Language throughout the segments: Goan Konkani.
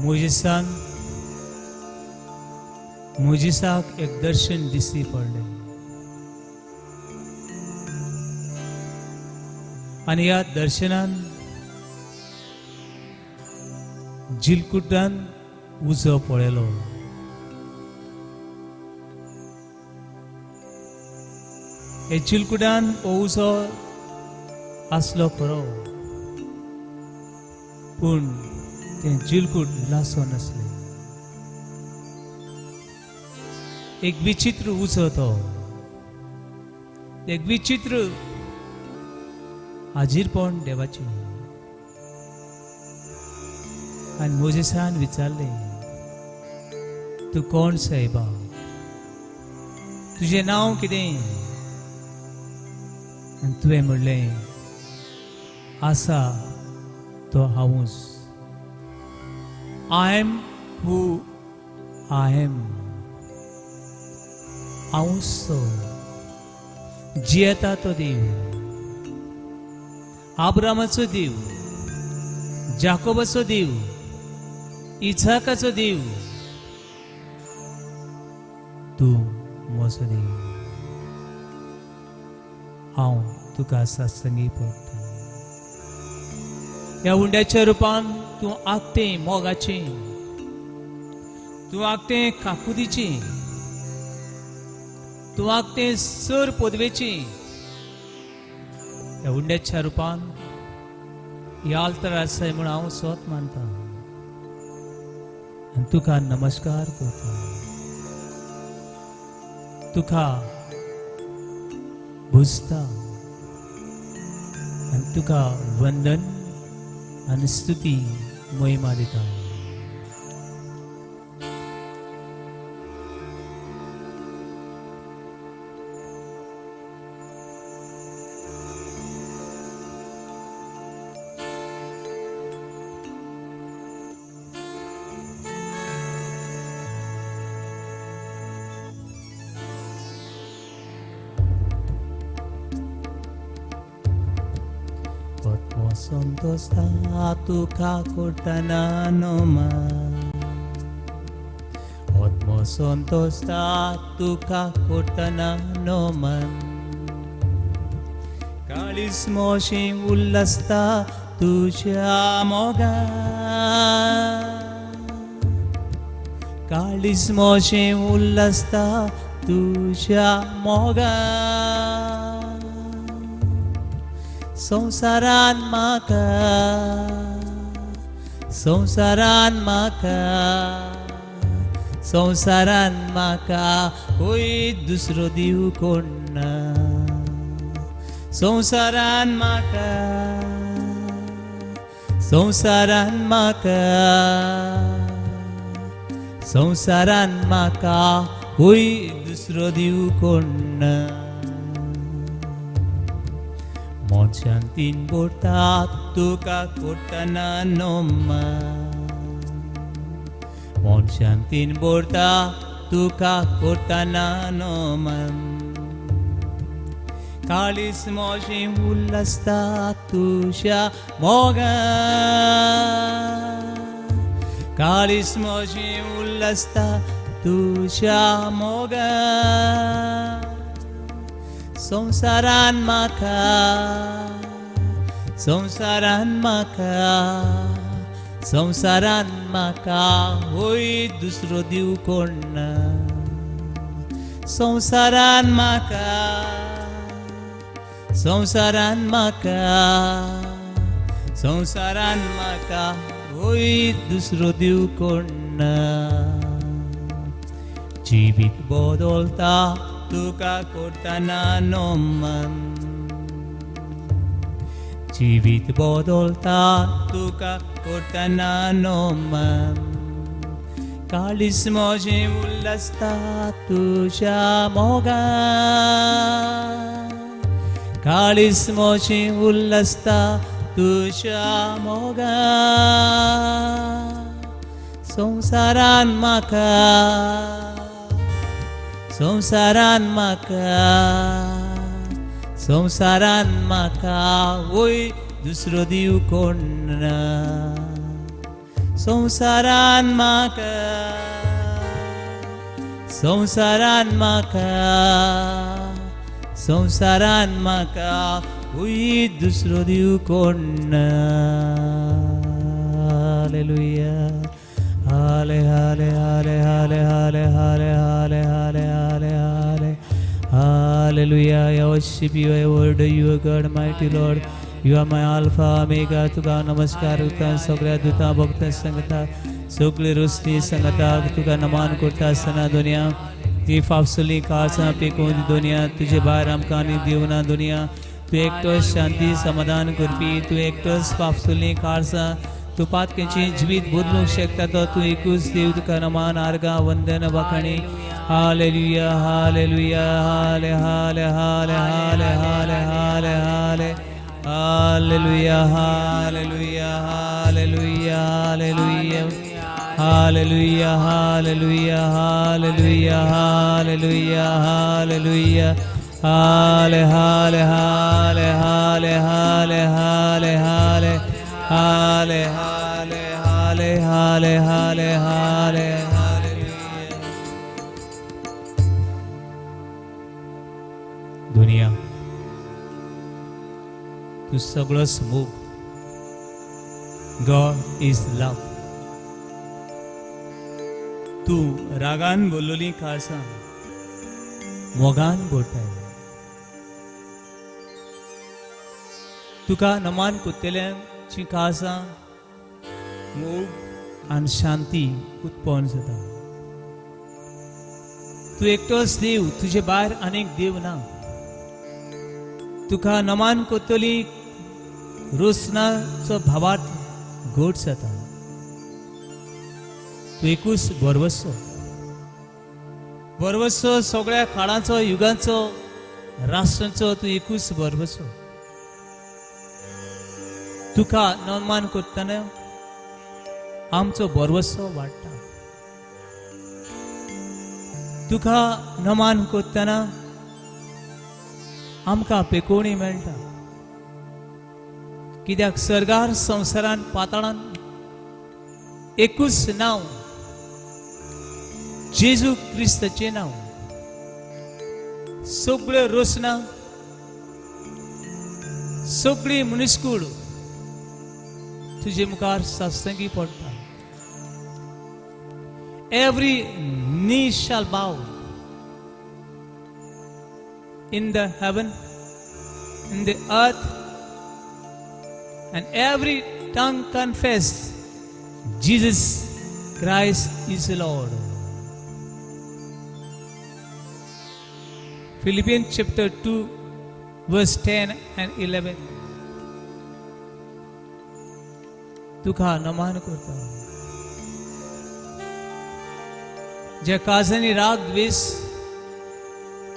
मोजेसान मोजेसाक एक दर्शन दिश्टी पडलें आनी ह्या दर्शनान जिलकुटान उजो पळयलो. हे चिलकुटान हो उजो आसलो खरो, पूण तें चिलकूट लासो नासलें. एक विचित्र उजो तो, एक विचित्र हाजीरपण देवाचें. आनी मोजेसान विचारलें, तूं कोण सायबा, तुजें नांव कितें? आनी तुवें म्हणलें, आसा तो हांवूच, I am who I am, हांवूच तो जियेता तो देव, आब्रामाचो देव, जाकोबाचो देव, इसाकाचो देव, तूं म्हजो देव, हांव तुका सत्संगी पडटा. ह्या उंड्याच्या रुपान तूं आगतें मोगाचें, तूं आगतें काकुदीचें, तूं आगतें सर पदवेचें. ह्या उंड्याच्या रुपान ह्या आल्तार आसाय म्हूण हांव स्वत मानता आनी तुका नमस्कार करता, तुका भुजता आनी तुका वंदन आनी स्तुती महिमा दिता. संतोषता तुका करतना नमन, आत्म संतोषता तुका करतना नमन, काळीज मोशें उल्हासता तुज्या मोगान, काळीज मोशें उल्हासता तुज्या मोगान, संवसारान म्हाका, संवसारान म्हाका, संवसारान म्हाका खंय दुसरो दिव कोण ना, संवसारान म्हाका, संवसारान म्हाका, संवसारान म्हाका खंय दुसरो दिव कोण ना. मन शांतीन भरता तुका करतना नमन, मन शांतीन भरता तुका करतना नमन, काळीज म्हजें उल्हासता तुज्या मोगान, काळीज म्हजें उल्हासता तुज्या मोगान, संवसारान म्हाका, संवसारान म्हाका, संवसारान म्हाका खंय दुसरो दिव कोण ना, संवसारान म्हाका, संवसारान म्हाका, संवसारान म्हाका खंय दुसरो दिव कोण ना. जिवीत बदलता तुका करतना नमन, जिवीत बदलता तुका करतना नमन, काळीज म्हजें उल्हासता तुज्या मोगान, काळीज म्हजें उल्हासता तुज्या मोगान, संवसारान म्हाका, संवसारान म्हाका, संवसारान म्हाका वय दुसरो दिव कोण ना, संवसारान म्हाका, संवसारान म्हाका, संवसारान म्हाका हुई दुसरो देव कोण ना. हालेलुया. हाले हाले हाले हाले हाले हाले हाले हाले हाले हाले hallelujah. I worship you, I adore you, God, mighty Lord. You are my Alpha, Omega. तुका नमस्कार करता. सगळ्या दुतां भक्त सांगता, सगळी रोसनी सांगता, तुका नमान करता आसतना दुनिया ती फाफसुली काळसां पेकून दुनिया तुजे भायर आमकां आनी दिवना दुनिया. तूं एकटोच शांती समाधान करपी, तूं एकटोच फाफसुली काळसां तूं पातकेची जिवीत बदलूंक शकता तो तूं एकूच देव. तुका नमान, आर्गां, वंदन, वाखाणी. हालेलुया, हालेलुया, हाले हाले हाले हाले हाले हाले हाले hallelujah, hallelujah, hallelujah, hallelujah, hallelujah, hallelujah, hallelujah, hallelujah, hallelujah, हाले हाले हाले हाले हाले हाले हाले हाले हाले हाले हाले हाले हाले हालेलुया. दुनिया तूं सगळोच मोग. God is love. तूं रागान बोल्लोली काळसां मोगान बोलताय. तुका नमान कोत्तेल्यांची काळसां मोग आनी शांती उत्पन्न जाता. तूं एकटोच देव, तुजे भायर आनीक देव ना. तुका नमान कोत्तली रोसनाचो भावार्थ घट जाता. तूं एकूच भरवसो, भरवसो सगळ्या काळाचो, युगाचो, राष्ट्रांचो तूं एकूच भरवसो. तुका नमान करतना आमचो भरवसो वाडटा. तुका नमान करतना आमकां पेकोवणी मेळटा. कित्याक सर्गार, संवसारान, पाताळान एकूच नांव, जेजू क्रिस्ताचें नांव. सगळ्यो रोसना, सगळी मनीसकूळ तुजे मुखार सासंगी पडटा. Every knee shall bow in the heaven, in the earth, and every tongue confess Jesus Christ is Lord. Philippians chapter 2 verse 10 and 11. तुका नमान करता. ज्या काळजांनी राग द्वेष,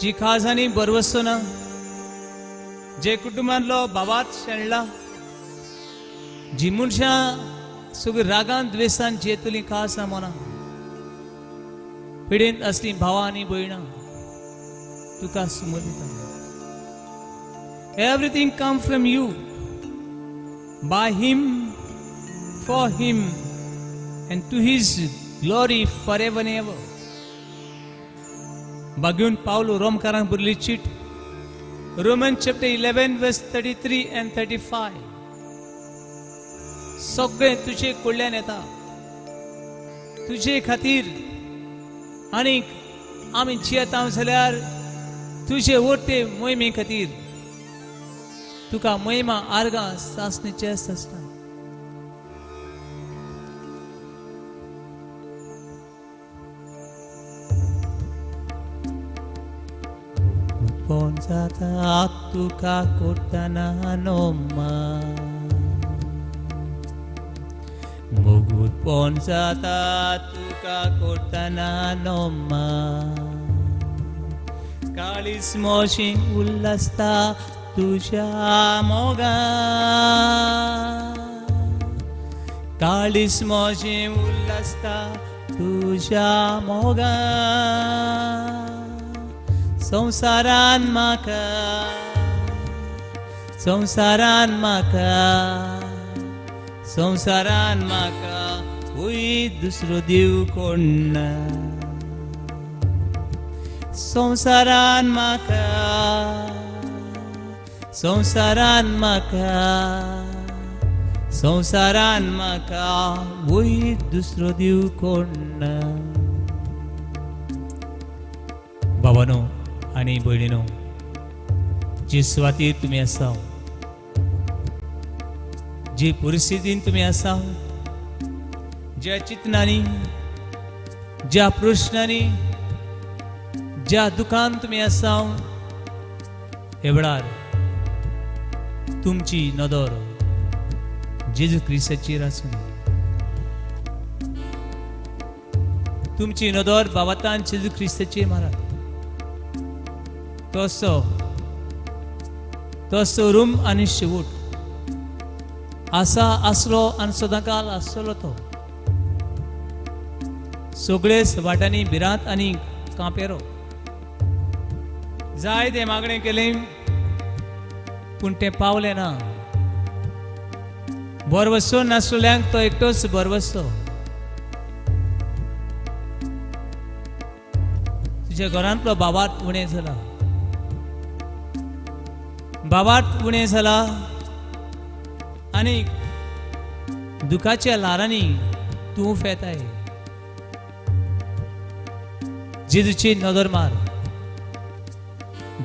जी काळजांनी बरवसो ना, जे कुटुंबांतलो बाबात शेणला, जी मनशां सगळीं रागान द्वेसान जियेतलीं काळसां मना पिडेंत असलीं भावां आनी भयणां तुका समज दिता. Everything come from you, by him, for him, and to his glory for ever and ever. भाग्यून पावलो रोमकारांक बरली चीट, Roman chapter 11 verse 33 and 35. सगळें तुजे कडल्यान येता, तुजे खातीर आनीक आमी जियेता जाल्यार तुजे वरते मोहिमे खातीर. तुका महिमा, आर्गां सासणीचे आसता. उत्पन्न जाता तुका करतना नोमा, मोग उत्पन्न जाता तुका करतना नोमा. काळीज मोशी उल्हासता तुज्या मोगा, काळीज मोशी उल्हासता तुज्या मोगा. संवसारान म्हाका, संवसारान म्हाका, संवसारान म्हाका वय दुसरो देव कोण ना. संवसारान म्हाका, संवसारान म्हाका, संवसारान म्हाका वय दुसरो देव कोण ना. बाबानो आनी भयणीनो, जे सुवातेर तुमी आसा, जे परिस्थितीन तुमी आसा, ज्या चिंतनांनी, ज्या प्रश्नांनी, ज्या दुखान तुमी आसा, हे वेळार तुमची नदर जेजू क्रिस्ताचेर आसूं. तुमची नदर बाबातान जेजू क्रिस्ताचेर मारात. तसो तसो रूम आनी शेवट आसा आसलो आनी सदांकाल आसतलो. तो सगळेच वाटांनी भिरांत आनी कांपेरो जाय तें मागणें केलें पूण तें पावलें ना. भरवसो नासलेल्यांक तो एकटोच भरवसो. तुज्या घरांतलो बाबात उणें जाला, बाबात उणें जाला आनी दुखाच्या ल्हारांनी तूं फेताय. जेजूची नदर मार,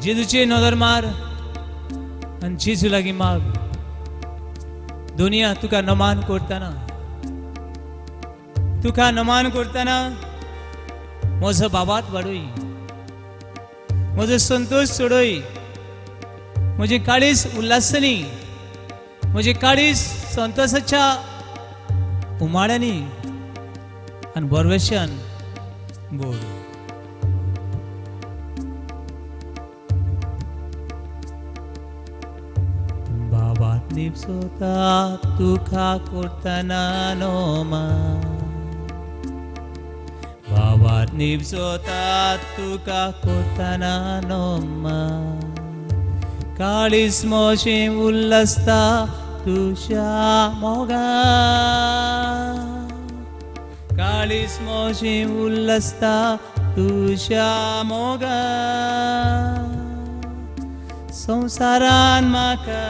जेजूची नदर मार आनी जेजू लागीं माग. दुनिया तुका नमान करतना, तुका नमान करतना म्हजो बाबात वाडय, म्हजो संतोश सोडय, म्हजी काळीज उल्हासनी, म्हजी काळीज संतोषाच्या उमाळ्यांनी आनी बरवेशान बोल. बाबात निपसोता तुका करतना नोमा, बाबात निपसोता तुका करतना नोमा, काळीज म्हजें उल्हासता तुज्या मोगान, काळीज म्हजें उल्हासता तुज्या मोगान. संवसारान म्हाका,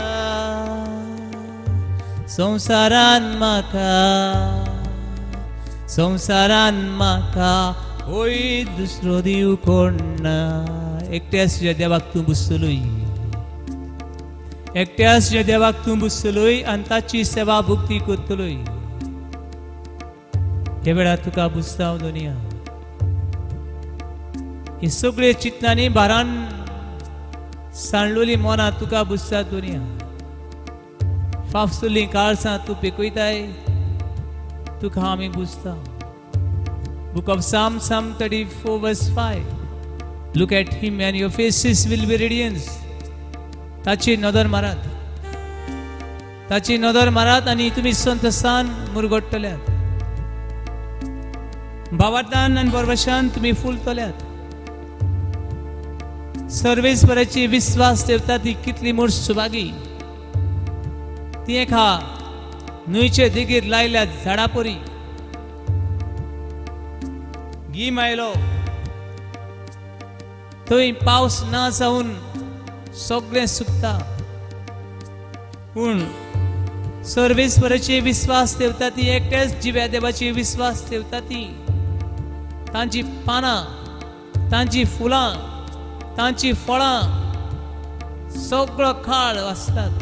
संवसारान म्हाका, संवसारान म्हाका वय दुसरो देव कोण ना. एकट्याच तुज्या देवाक तूं बुसतलोय, एकट्याच तुज्या देवाक तूं बुसतलोय आनी ताची सेवा भुक्ती करतलोय. हे वेळार तुका बुसता हांव दुनिया. ही सगळे चिंतनांनी भारान सांडलोली मनां तुका बुसता दुनिया. फाफसुल्लीं काळसां तूं पेकयताय, तुका आमी बुसता. Book of Psalm, Psalm 34 verse 5. Look at him and your faces will be radiance. ताची नदर मारात, ताची नदर मारात आनी तुमी संतसान मुरगडटल्यात. भावार्थान आनी बरवशान तुमी फुलतल्यात. सर्वेस्पराची विस्वास ठेवता ती कितली मोठ सुभागी. ती एका न्हंयचे देगेर लायल्या झाडापरी. गीम आयलो थंय पावस ना जावन सगळें सुकता, पूण सर्वेस्पराची विस्वास ठेवता ती एकट्याच जिव्या देवाची विस्वास ठेवता ती तांची पानां, तांची फुलां, तांची फळां सगळो काळ आसतात.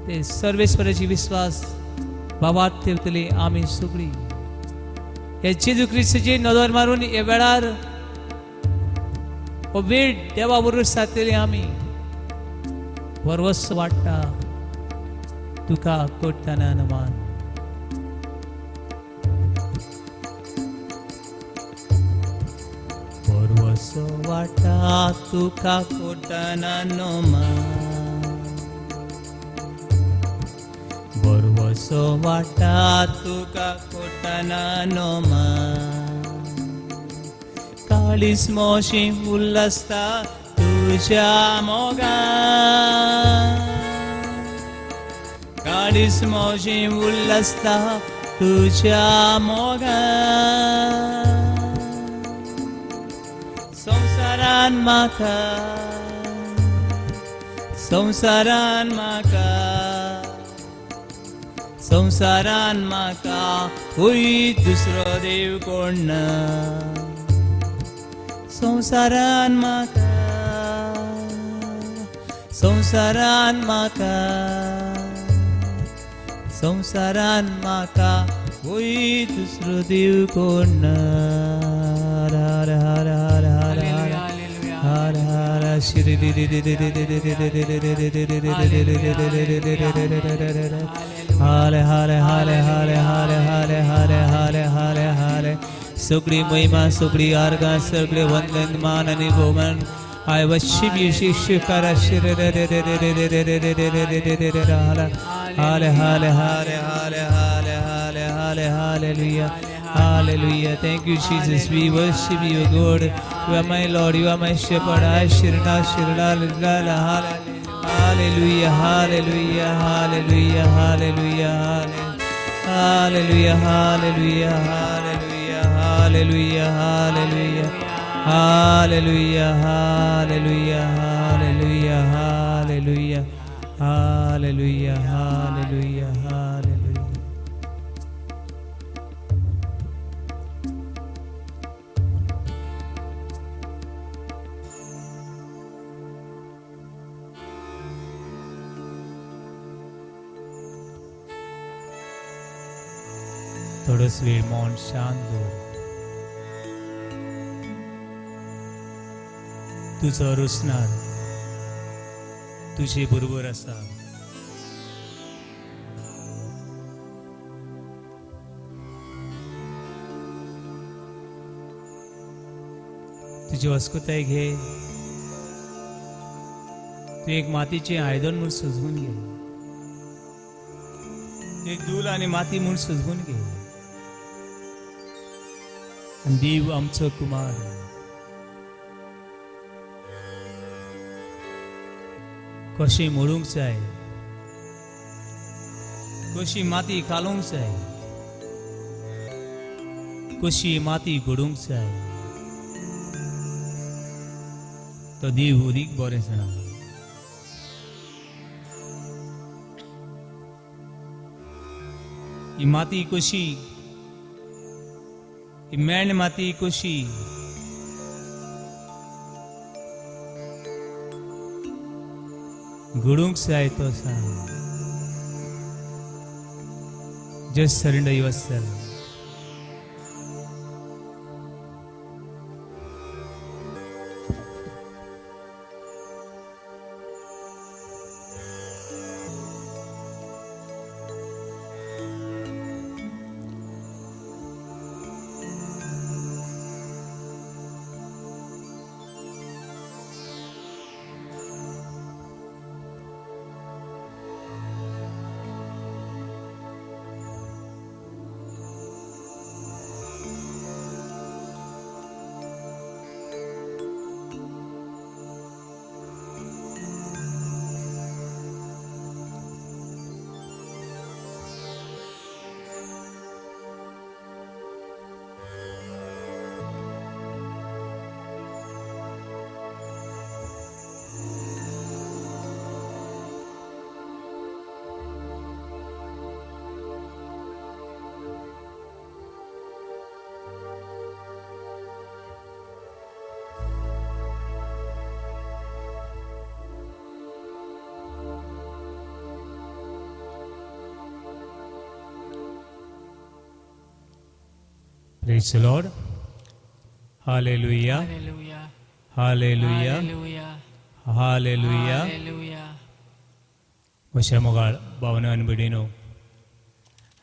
ते सर्वेस्पराची विस्वास बाबात ठेवतली आमी सगळीं. हे जेजू क्रिस्ताची नदर मारून हे वेळार हो वेळ देवा बरोबर सारतली आमी. वर्वस वाडटा तुका करतना नमान. वर्वस वाडटा तुका करतना नमान, बरवसो वाडटा तुका करतना नमान, काळीज म्हजें उल्हासता तुज्या मोगान, काळीज म्हजें उल्हासता तुझ्या मोगान संवसारान म्हाका, संवसारान म्हाका, संवसारान म्हाका खंय दुसरो देव कोण ना. संवसारान म्हाका, संवसारान म्हाका, संवसारान म्हाका खंय दुसरो देव कोण ना. हर हर हर हर हर हर हर हर श्री दी दी दी दी दी दी दी दी दी दी दी दी दी दी दी दी दी दी. हाले हाले हाले हाले हाले हाले हाले हाले हाले हाले. सगळी महिमा, सगळी आर्गां, सगळे वंदन, मान आणि भोवमान. I worship you, शिक्षकारा श्री रे रे रे रे रे रे रे रे रे रे रे रे रे रे. हाले हाले हाले हाले हाले हाले हाले हाले. Hallelujah. Hallelujah. Thank you, Jesus. We worship you, God. You are my Lord. You are my shepherd. I shirna shirna la. Hallelujah. Hallelujah. Hallelujah. Hallelujah. Hallelujah. Hallelujah. Hallelujah. Hallelujah. Hallelujah. Hallelujah. Hallelujah. Hallelujah. Hallelujah. Hallelujah. Hallelujah. Hallelujah. थोडोच वेळ मौन शांत दवर. तुजो रुसणार तुजे बरोबर आसा. तुजी अस्कुताय घे. तूं एक मातीचें आयदन म्हूण सजवून घे. तूं एक धूल आनी माती म्हूण सजवून घे. आनी देव आमचो कुमार कशी मोडूंक जाय, कशी माती कालोवंक जाय, कशी माती घडोवंक जाय, तो देव अदीक बरें जाणा. ही माती कशी, ही मेण माती कशी घडूंक जाय तो सांग. Just surrender yourself. Praise the Lord. Hallelujah. Hallelujah. Hallelujah. Hallelujah. Hallelujah. Hallelujah. अशा मोगाळ भावना आनी भयणीनो,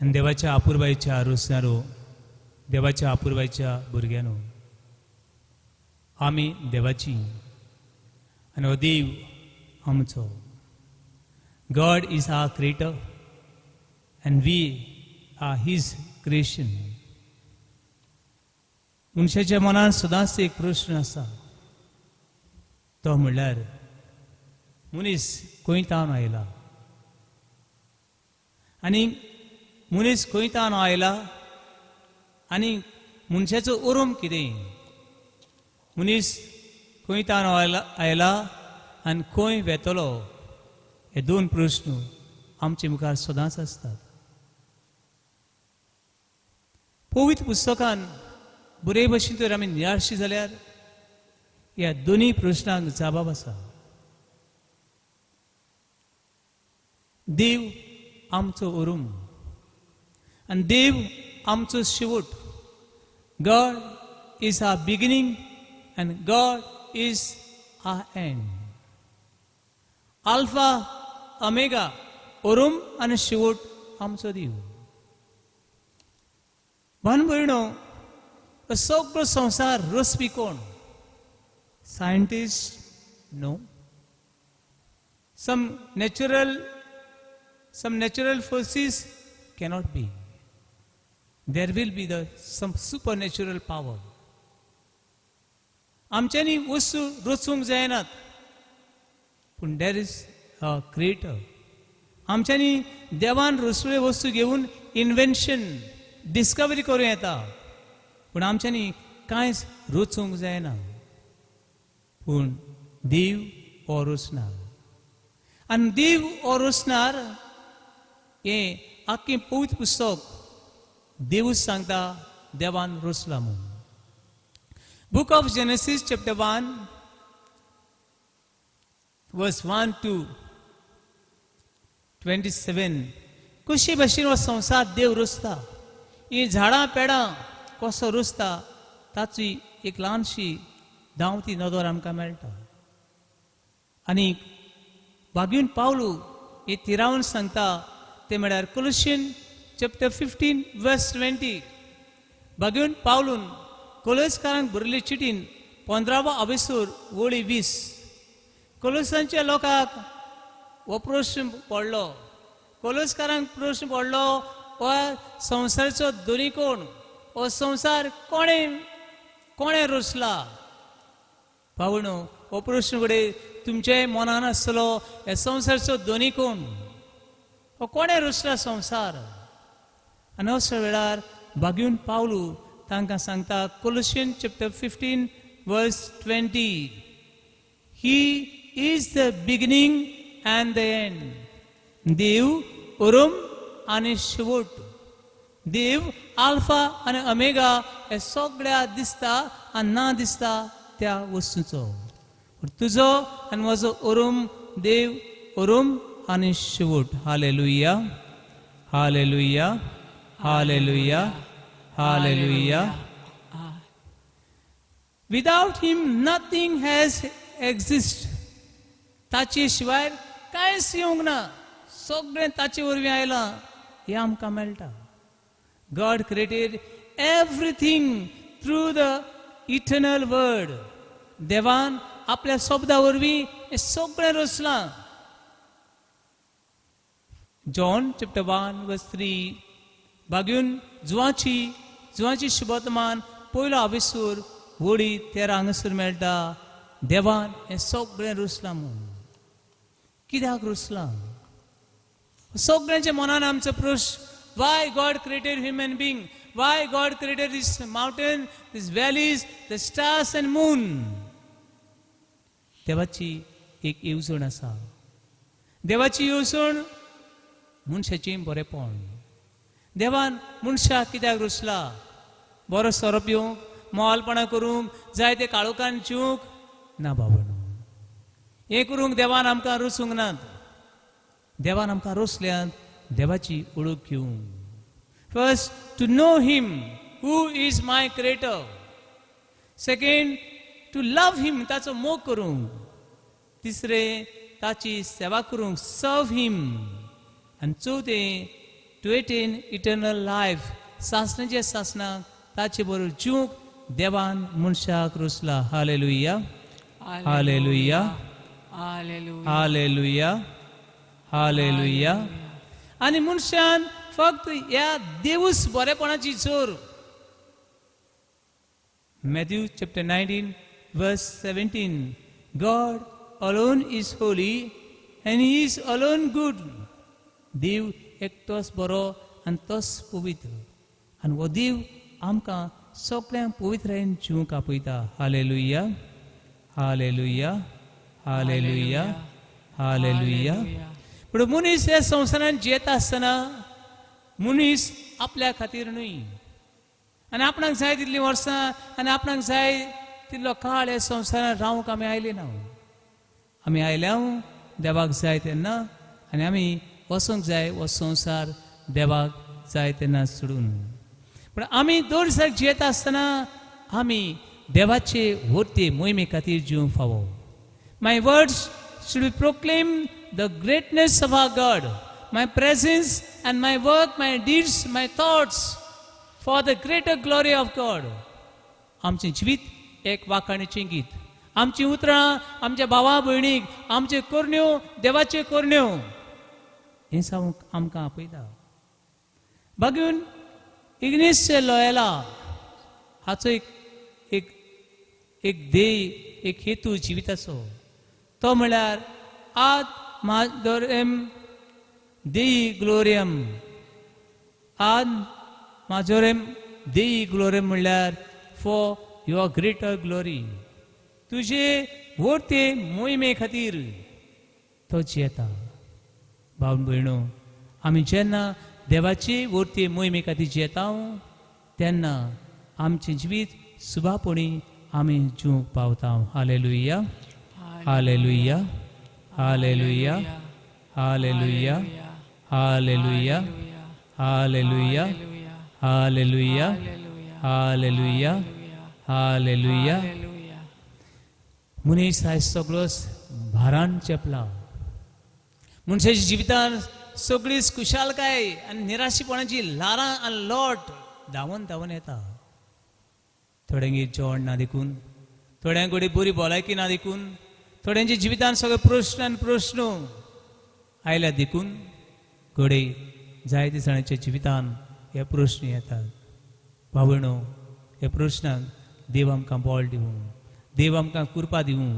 आनी देवाच्या अपुरबायेच्या रोसणारो, देवाच्या अपुरबायेच्या भुरग्यांनो, आमी देवाची आनी हो देव आमचो. God is our creator and we are his creation. मनशाच्या मनान सदांच एक प्रश्न आसा, तो म्हणल्यार मनीस खंय तावन आयला आनी मनीस खंय तावन आयला आनी मनशाचो उरूम कितें, मनीस खंय तावन आयला आनी खंय वेतलो, हे दोन प्रस्न आमचे मुखार सदांच आसतात. पवित्र पुस्तकान बरे भशेन तर आमी निराशी जाल्यार ह्या दोनूय प्रस्नांक जबाब आसा. देव आमचो उरूम आनी देव आमचो शेवट. God is our beginning and God is our end. Alpha Omega, उरूम आनी शेवट आमचो देव. भान भयणो, सगळो संवसार रचपी कोण? Scientist? No. Some natural forces cannot be. There will be the some supernatural power. आमच्यांनी वस्तू रचूंक जायनात, पूण there is a creator. आमच्यांनी देवान रचलेल्यो वस्तू घेवन इन्व्हेन्शन, डिस्कवरी करूं येता, पूण आमच्यांनी कांयच रचूंक जायना. पूण देव हो रचणार आनी देव हो रचणार हें आख्खें पवित्र पुस्तक देवूच सांगता, देवान रचला म्हूण. Book of Genesis chapter 1 verse 1 to 27. कशे भशेन हो संवसार देव रचता, ही झाडां पेडां कसो रचता, ताची एक ल्हानशी धांवती नदर आमकां मेळटा. आनी भाग्यून पावलू हे तिरावन सांगता ते म्हळ्यार Colossian chapter 15 verse 20. भाग्यून पावलून कोलोसकारांक बरयल्ले चिटीन 15वो आवेसूर वळी 20. कोलोसांच्या लोकांक हो प्रश्न पडलो, कोलोसकारांक प्रश्न पडलो, हो संवसाराचो धनी कोण? हो संवसार कोणें कोणें रचला? भावणो, हो प्रश्न कडेन तुमच्या मनान आसतलो, ह्या संवसाराचो धनी कोण? हो कोणें रचला संवसार? आनी असल्या वेळार भाग्यून पावलू तांकां सांगता, Colossian chapter 15 verse 20, "He is the beginning and the end." देव उरूम आनी शेवट. देव आल्फा आनी अमेगा, हे सगळ्या दिसता आनी ना दिसता त्या वस्तूचो. तुजो आनी म्हजो उरूम देव, उरूम आनी शेवट. Hallelujah, hallelujah, hallelujah, hallelujah. Without him nothing has exist. ताचे शिवाय कांयच येवंक ना, सगळें ताचे वरवीं आयलां हें आमकां मेळटा. God created everything through the eternal word. देवान आपल्या शब्दा वरवीं हें सगळें रचलां. John chapter 1 verse 3. भाग्यून जुवाची शुभवर्तमान पयलो आवेसूर वळी 13 हांगासर मेळटा, देवान हें सगळें रचलां म्हूण. कित्याक रचलां? सगळ्यांच्या मनान आमचो प्रश्न, why God created human being? Why God created this mountain, this valleys, the stars and moon? देवाची एक येवजण आसा. देवाची येवजण मनशाचें बरेपण. देवान मनशाक कित्याक रचला? बरो सोरो पिवंक, मोवालपणां करूंक, जायते काळोखान चिवूंक? ना बाबा, हें करूंक देवान आमकां रचूंक नात. देवान आमकां रचल्यात देवाची ओळख घेवंक. First, to know him who is my creator. Second, to love him, ताचो मोग करूंक. तिसरें, ताची सेवा करूंक, सर्व हिम. आनी चवथें, टू एटेन इटर्नल लायफ. सासणाच्या सासणाक ताचे बरोबर जिवंक देवान मनशाक रचला. Hallelujah, hallelujah. Hallelujah. Hallelujah, hallelujah. आनी मनशान फक्त ह्या देवूच बरेपणाची जोर. Matthew chapter 19 verse 17, God alone is holy and he is alone good. देव एकटोच बरो आनी तोच पवित्र आनी हो देव आमकां सगळ्यांक पवित्रायेन जिवंक आपयता. Hallelujah, hallelujah, hallelujah, hallelujah. पूण मनीस ह्या संवसारांत जियेता आसतना मनीस आपल्या खातीर न्हय आनी आपणाक जाय तितलीं वर्सां आनी आपणाक जाय तितलो काळ ह्या संवसारांत रावंक आमी आयले ना. आमी आयल्या देवाक जाय तेन्ना आनी आमी वचूंक जाय हो संवसार देवाक जाय तेन्ना सोडून. पूण आमी दर दिसाक जियेता आसतना आमी देवाचे व्हडते मोहिमे खातीर जिवंक फावो. My words should be proclaim the greatness of our God. My presence and my work, my deeds, my thoughts for the greater glory of God. आमचें जिवीत एक वाखाणीचें गीत. आमचीं उतरां आमच्या भावा भयणीक, आमच्यो करण्यो देवाच्यो करण्यो हें सांगूंक आमकां आपयता. बागून इग्नेस लोयला हाचो एक एक एक ध्येय, एक हेतू जिविताचो, तो म्हळ्यार ad majorem Dei gloriam. Ad majorem Dei gloriam म्हणल्यार फॉर your greater glory, तुजे व्हडते मोहिमे खातीर तो जियेता. भाव भयणो, आमी जेन्ना देवाचे व्हडते मोहिमे खातीर जियेता तेन्ना आमचें जिवीत सुभापणी आमी जिवंक पावता. Hallelujah, hallelujah, hallelujah, hallelujah, hallelujah, hallelujah, hallelujah, hallelujah, hallelujah. मनीस आयज सगळोच भारान चेपला. मनशाच्या जिवितान सगळीच खुशालकाय आनी निराशेपणाची ल्हारां आनी लोट धांवन धांवन येता. थोड्यांगेर जेवण ना देखून, थोड्यांक कडेन बरी भलायकी ना देखून, थोड्यांच्या जिवितान सगळे प्रश्न आनी प्रश्न आयल्या देखून घडये जायते जाणांच्या जिवितान हे प्रश्न येतात. भावणो, ह्या प्रश्नाक देव आमकां बळ दिवं, देव आमकां कृपा दिवं,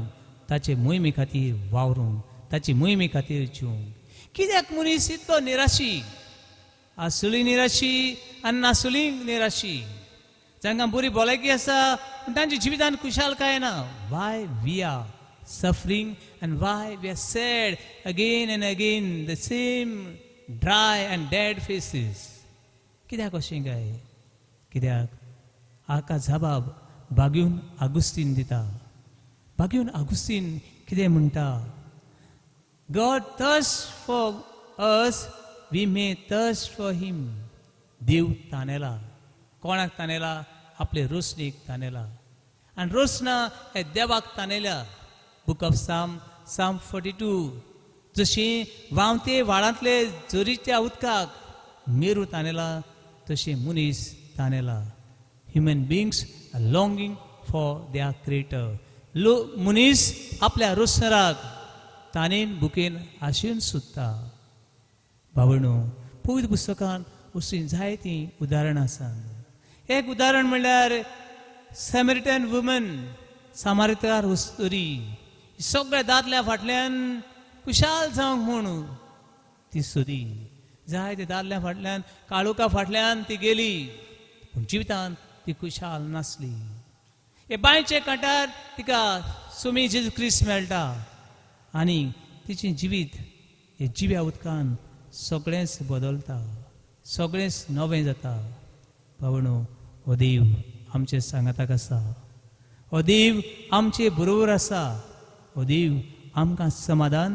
ताचे मोहिमे खातीर वावरूंक, ताचे मोहिमे खातीर जिवंक. कित्याक मनीस इतलो निराशी? आसुली निराशी आनी नासुली निराशी. जांकां बरी भलायकी आसा पूण तांच्या जिवितान खुशालकाय ना. Why we are suffering and why we are sad again and again, the same dry and dead faces? कित्याक अशें काय? कित्याक? हाका जबाब बागून आगुस्तीन दिता. बागून आगुस्तीन कितें म्हणटा? God thirst for us, we may thirst for him. देव तानेला. कोणाक तानेला? आपले रोसणीक तानेला आनी रोसना हे देवाक तानेल्या. Book of Psalm, Psalm 42. जशी व्हांवते व्हाळांतले झरीच्या उदकाक मेरू तानेला तशें मनीस तानेला. Human beings are longing for their creator. लो मनीस आपल्या रोसणाराक तानेन बुकेन आशेन सोदता. भावणो, पवित्र पुस्तकान अशीं जायतीं उदाहरणां आसात. एक उदाहरण म्हणल्यार सेमेरिटन वुमन, सामारितार अस्तुरी. सगळ्या दादल्या फाटल्यान खुशाल जावंक म्हूण ती सोदी. जायते दादल्या फाटल्यान, काळुका फाटल्यान ती गेली, पूण जिवितान ती खुशाल नासली. हे बांयचे कांठार तिका सुमी जेजू क्रिस्त मेळटा आनी तिचें जिवीत हे जिव्या उदकान सगळेंच बदलता, सगळेंच नवें जाता. भावणो, हो देव आमचे सांगाताक आसा, हो देव आमचे बरोबर आसा, हो देव आमकां समाधान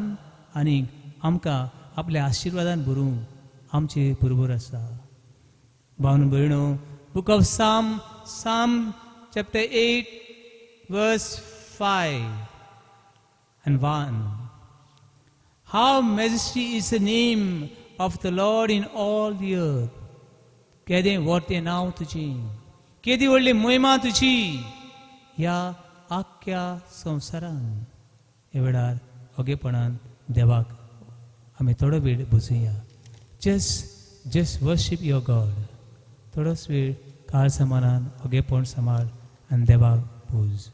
आनी आमकां आपल्या आशिर्वादान भरूंक आमचे बरोबर आसा. भावन भयणो, Book of Psalm, Psalm chapter 8, verse 5 and 1. How majesty is the name of the Lord in all the earth. केदें व्हडतें नांव तुजें, केदी व्हडली महिमा तुजी ह्या आख्ख्या संवसारान. ह्या वेळार ओगेपणान देवाक आमी थोडो वेळ बसुया. Just worship your God. थोडोच वेळ काळ समानान ओगेपण सांबाळ आनी देवाक पूज.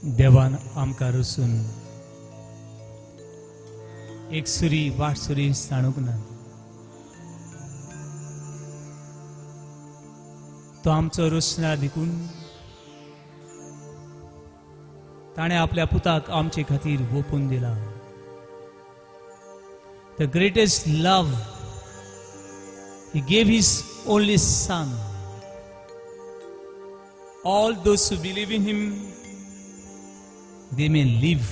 देवान आमकां रसून एक सुरी वाट सुरी सांडूंक ना. तो आमचो रचना देखून ताणें आपल्या पुताक आमचे खातीर ओपून दिला. The greatest love, he gave his only son. All those who believe in him, they may live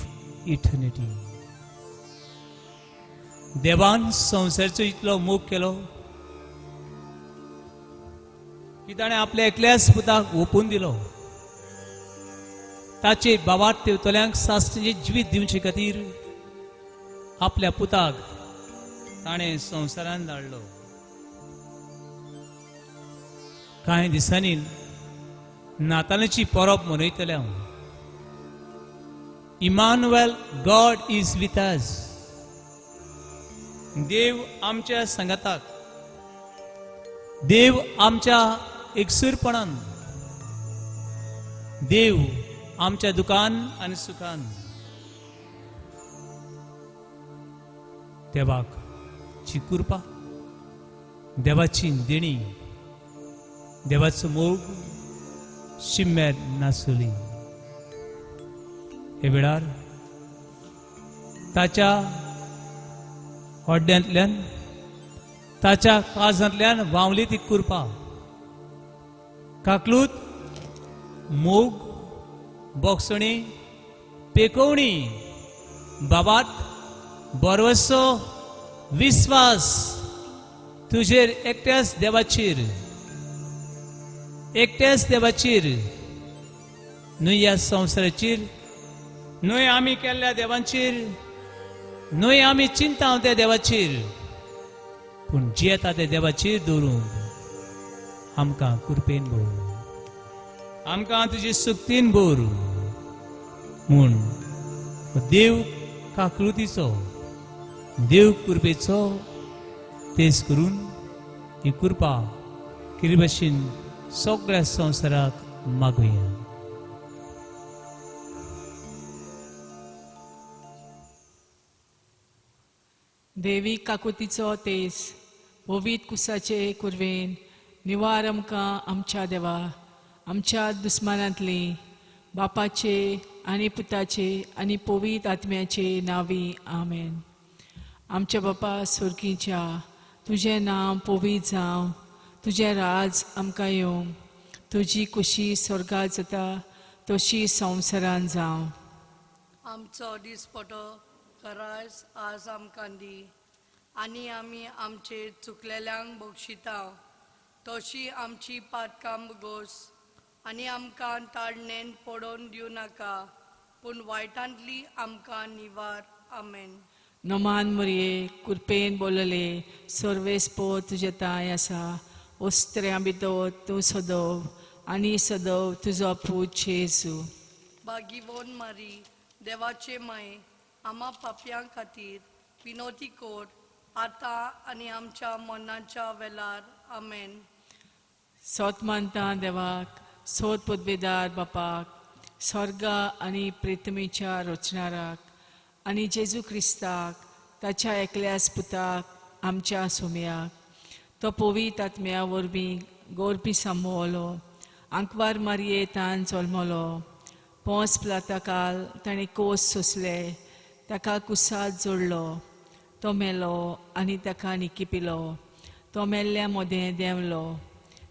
eternity. देवान संवसाराचो इतलो मोग केलो की ताणें आपल्या एकल्याच पुताक ओपून दिलो. ताचे बाबात तेवतल्यांक सासणाचें जिवीत दिवचे खातीर आपल्या पुताक ताणें संवसारान धाडलो. कांय दिसांनी नातालाची परब मनयतले हांव. Emmanuel, God is with us. देव आमच्या सांगाताक, देव आमच्या एकसूरपणान, देव आमच्या दुकान आनी सुखान. देवाक ची कृपा, देवाची देणी, देवाचो मोग शिम्यार नासली. हे वेळार ताच्या हड्ड्यांतल्यान, ताच्या काळजांतल्यान व्हांवली ती कृपा, काकलूत, मोग, बोगसणी, पेकोवणी, बाबात बरवसो विस्वास तुजेर एकट्याच देवाचेर, एकट्याच देवाचेर, न्हय ह्या संवसाराचेर, न्हय आमी केल्ल्या देवांचेर, न्हय आमी चिंता त्या देवाचेर, पूण जियेता त्या देवाचेर दवरूंक आमकां कृपेन भर, आमकां तुजी सुक्तीन भर. म्हूण देव काकृतीचो, देव कृपेचो तेज करून ही कृपा कितें भशेन सगळ्या संवसाराक मागुया. देवी काकुतीचो तेज पवीत कुसाचे कुरवेन निवार आमकां आमच्या देवा, आमच्या दुस्मानांतली बापाचे आनी पुताचे आनी पवीत आत्म्याचे नांवी आमेन. आमच्या बापा स्वर्गीच्या, तुजें नांव पवीत जावं, तुजें राज आमकां येवं, तुजी कुशी स्वर्गात जाता तशी संवसारान जावं. आमचो दिसपटो करायस आज आमकां दी, आनी आमी आमचे चुकलेल्यांक बक्षिता तशी आमची पातकां गोस, आनी आमकां ताळणेन पडोवन दिवं नाका, पूण वायटांतली आमकां निवार. आमेन. नमान मरये, कृपेन बोलले, सर्वेस्पो तुजे ताय आसा, ओस्त्र्यां भितर तूं सदव आनी सदव तुजो पूत जेजू. बागिवोन मारी, देवाचे माये, आमा पापयां खातीर विनोती कोर आतां आनी आमच्या मनाच्या वेलार. आमेन. सोत मानता देवाक, सोत पदवेदार बापाक, स्वर्गा आनी प्रितमीच्या रचणाराक, आनी जेजू क्रिस्ताक ताच्या एकल्याच पुताक आमच्या सोम्याक, तो पवीत आत्म्या वरवीं गोरपी सांबोलो, आंकवार मारये तान जल्मलो, पोंस प्लाताकाल ताणें कोस सोंसले, ताका कुसाद जोडलो, तो मेलो आनी ताका निकिपिलो, तो मेल्ल्या मोदें देंवलो,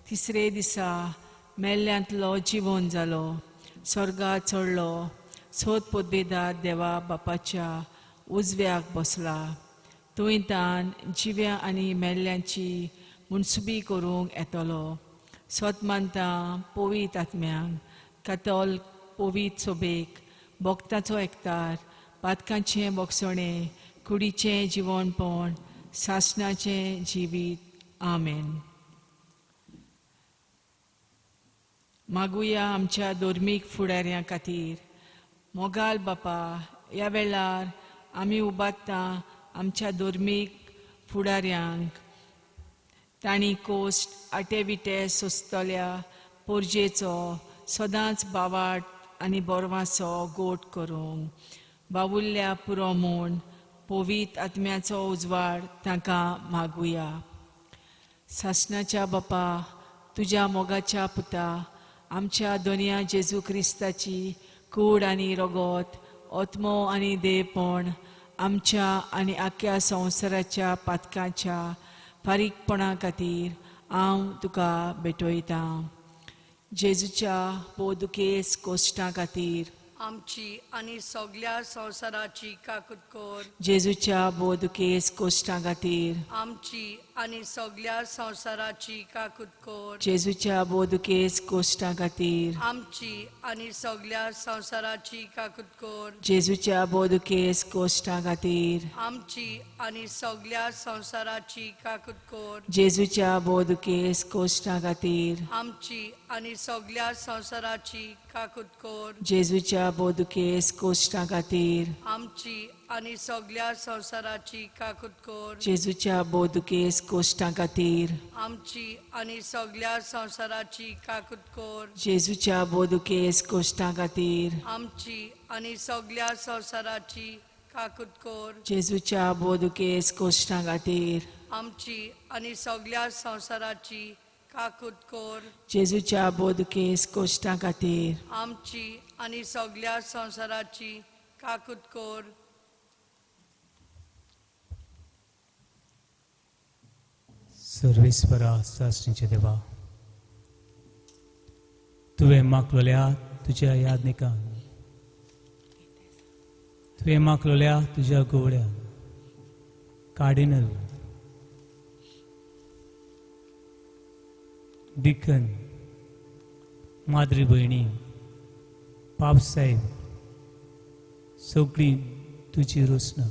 तिसरे दिसा मेल्ल्यांतलो जिवन जालो, स्वर्गात चडलो, सोद पदवेदार देवा बापाच्या उजव्याक बसला, थंय तान जिव्या आनी मेल्ल्यांची मुनसुबी करूंक येतलो. सोत मानता पवीत आत्म्यांक, कातोल पवीत सोबेक, भोक्ताचो एकतार, पातकांचें बोगसणें, कुडीचें जिवनपण, सासणाचें जिवीत. आमेन. मागुया आमच्या धर्मीक फुडाऱ्यां खातीर. मोगाल बापा, ह्या वेळार आमी उबारता आमच्या धर्मीक फुडाऱ्यांक, तांणी कोश्ट आटे विटे सोंसतल्या पोरजेचो सदांच बावाट आनी बोरवाचो गोट करूंक बावुल्ल्या पुरो म्हूण पवित्र आत्म्याचो उजवाड तांकां मागुया. सासणाच्या बापा, तुज्या मोगाच्या पुता आमच्या दोनया जेजू क्रिस्ताची कूड आनी रगत, आत्मो आनी देवपण आमच्या आनी आख्या संवसाराच्या पातकाच्या फारीकपणा खातीर हांव तुका भेटयतां. जेजूच्या पोदुकेस कोश्टां खातीर आमची आनी सगळ्या संवसाराची काकूत कर. जेजूच्या बोदुकेस कोश्टां खातीर आमची आनी सगळ्या संवसाराची काकूत कर. जेजूच्या बोदुकेस कोश्टां खातीर आमची आनी सगळ्या संवसाराची काकूत कर. जेजूच्या बोदुकेस कोश्टां खातीर आमची आनी सगळ्या संवसाराची काकूत कर. जेजूच्या बोदुकेस कोश्टां खातीर आमची आनी सगळ्या संवसाराची काकूत कर. जेजूच्या बोदुकेस कोश्टां खातीर आमची आनी सगळ्या संवसाराची काकूत कर. जेजूच्या बोदुकेस कोश्टां खातीर आमची आनी सगळ्या संवसाराची काकूत कर. जेजूच्या बोदुकेस कोश्टां खातीर आमची आनी सगळ्या संवसाराची काकूत कर. जेजूच्या बोदुकेस कोश्टां खातीर आमची आनी सगळ्या संवसाराची काकूत कर. जेजूच्या बोदुकेस कोश्टां खातीर आमची आनी सगळ्या संवसाराची काकूत कर. सर्वेस्परा सासणीचे देवा, तुवें मागलोल्या तुज्या यादनिकान, तुवें मागलोल्या तुज्या गोवड्यान, कार्डिनल, डिकन, माद्री भयणी, पापसाहेब, सगळीं तुजी रोसना,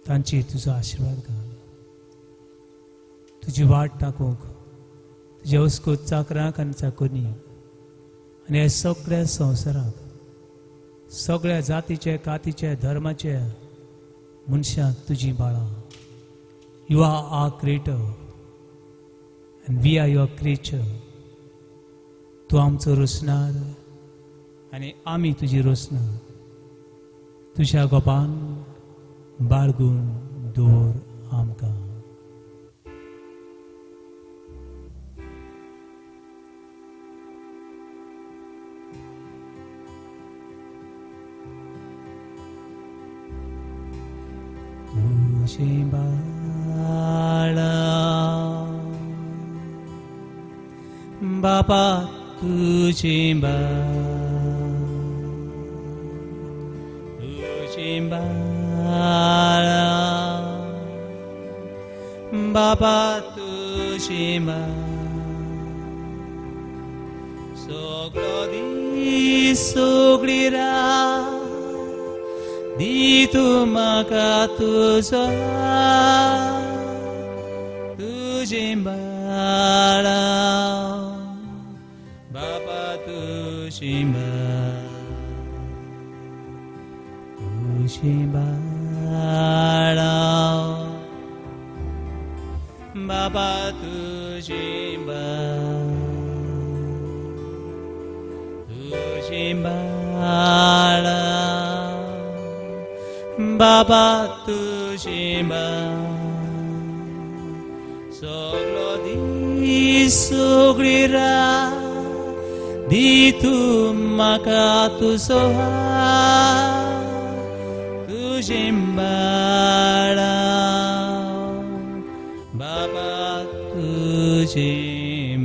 तांची तुजो आशिर्वाद घाल. तुजी वाट टाकूंक तुज्या वस्कोत चाकरांक आनी चाकोरनी आनी ह्या सगळ्या संवसाराक, सगळ्या जातीचे, कातीचे, धर्माचे मनशांक तुजी बाळां. You are our creator and we are your creature. तूं आमचो रोसणार आनी आमी तुजी रोसणार. तुज्या गोपान बाळगून दवर आमकां. तुजें बाळा बापा, तुजें तुजें बाळा बापा, तुजें सगळो दीस सगळी रात दी तूं म्हाका तुजो तुजें बाळा बापा, तुजें तुजें बाळा बापा, तुजें तुजें बाळा बाबा, तुजें सगळो दीस सगळी रात दी तूं म्हाका तुजो हात, तुजें बाळा बाबा, तुजें